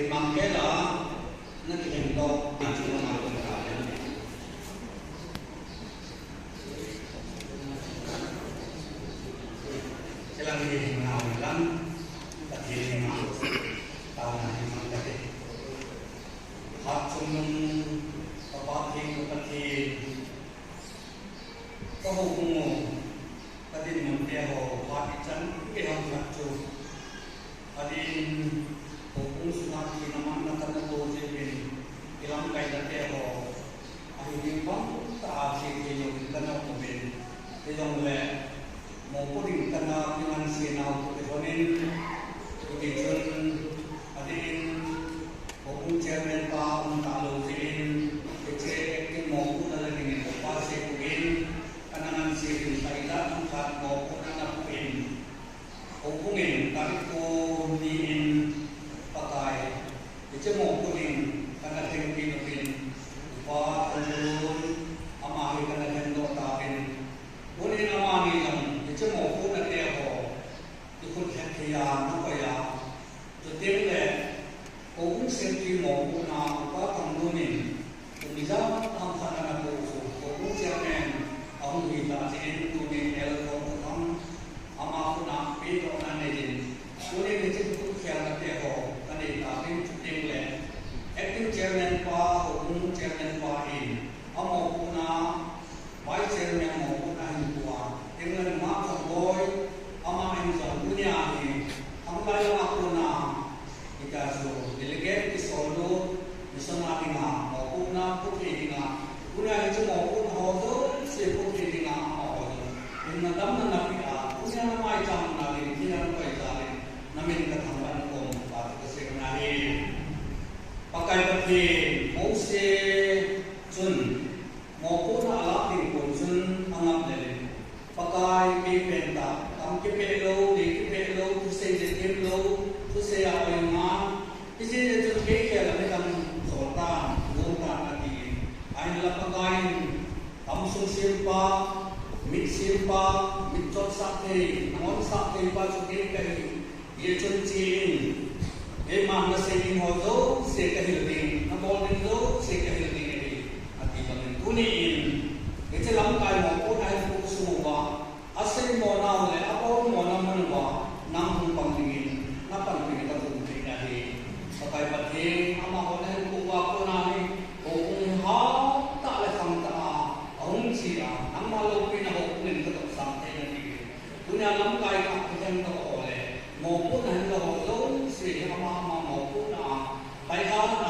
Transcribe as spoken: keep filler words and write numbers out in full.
Mang kela, na kihen to, na chu na ko ka ya. Chelang ni na lang, ka ti ni ma, ta na ni ma ka te. Hachung nung, ka pa theng, ka pa theng. Ka houbung u, ka dinmun te ho, phat ichan, kei ham khat chu. Adin, houbung sunga thina manna kana to jeh uvin, ilamkai na te ho, ahi ding bang tah a che thei louvin kana um uvin. Hijongle, mopo ding kana kingansei nau toh kilhonin, hitichun, adin, Houbung chairman pa um talou jeh in, hiche acting mopohna la dingin upa seipeh in, ana ngansei in, paida themkhat mopohna ana peh in. Houbung in tarik ko ni in Pakai, hiche mopo ding kana lhengpeh uvin, upa Thangvallhon, ama hi kana lhendoh tauvin. Tunin amani jong, hiche mopohna te ho, ikhut lhep thei a, nakoi a. Chuteng le, Houbung Sengpi mopohna upa Thangvallhon in, kum ijat ham khat ana po chu, Houbung chairman ahung hi tah jeh in tunin Elder Thangvallhon ama khut a pedohna nei in, tunin hiche khut khelna te ho, kanei tauvin chuteng le, acting chairman pa, Houbung chairman pa in, amopohna Vice Chairman mopohna ahin po a, England ma Thangvallhon, ama in jong tunia hi, Thangvallhon a kona, hitia chu delegate kisol lut, mission a dinga, mopohna po thei dinga, tunia hiche mopohna ho jouse po thei dinga, amaho jong, hinna damna napeh a, tunia na maicham na ding, thina nakoi jal in, namin kathangvah in, kom pa te kasei nahi. Pakai Pathen, Mose chun, Mopohna alah ding kon chun angap lel in, Pakai kei pen tah, tam kipeh lou, nei kipeh lou, thusei le them lou, thusei a oi ngal, hijeh chun kei khel a midang jol tan, gong tan ati in. Ahinla Pakai in, tam sung sempa, mit sempa, mit chotsah thei, nangon sah thei pa chu kei kahi. Hichun che in, keiman nasei ding ho jouse kahil ding, nabol ding jouse kahil ding ahi, ati bangin tuni in, hiche lamkai mopohna ahin po sung uva, aseimo nau le abolmo na mun uva, nang hung pang dingin, napanpina kathum thei nahi. Pakai Pathen, amaho nahin po uva kona hi, houbung hi hatah le khangtah a, ahung che a, nangma loupina houbung in kadoh sang thei nahi. Tunia lamkai khat kihen doh ho le, mopohna hin la ho jouse hi ama ama mopohna a, paiha na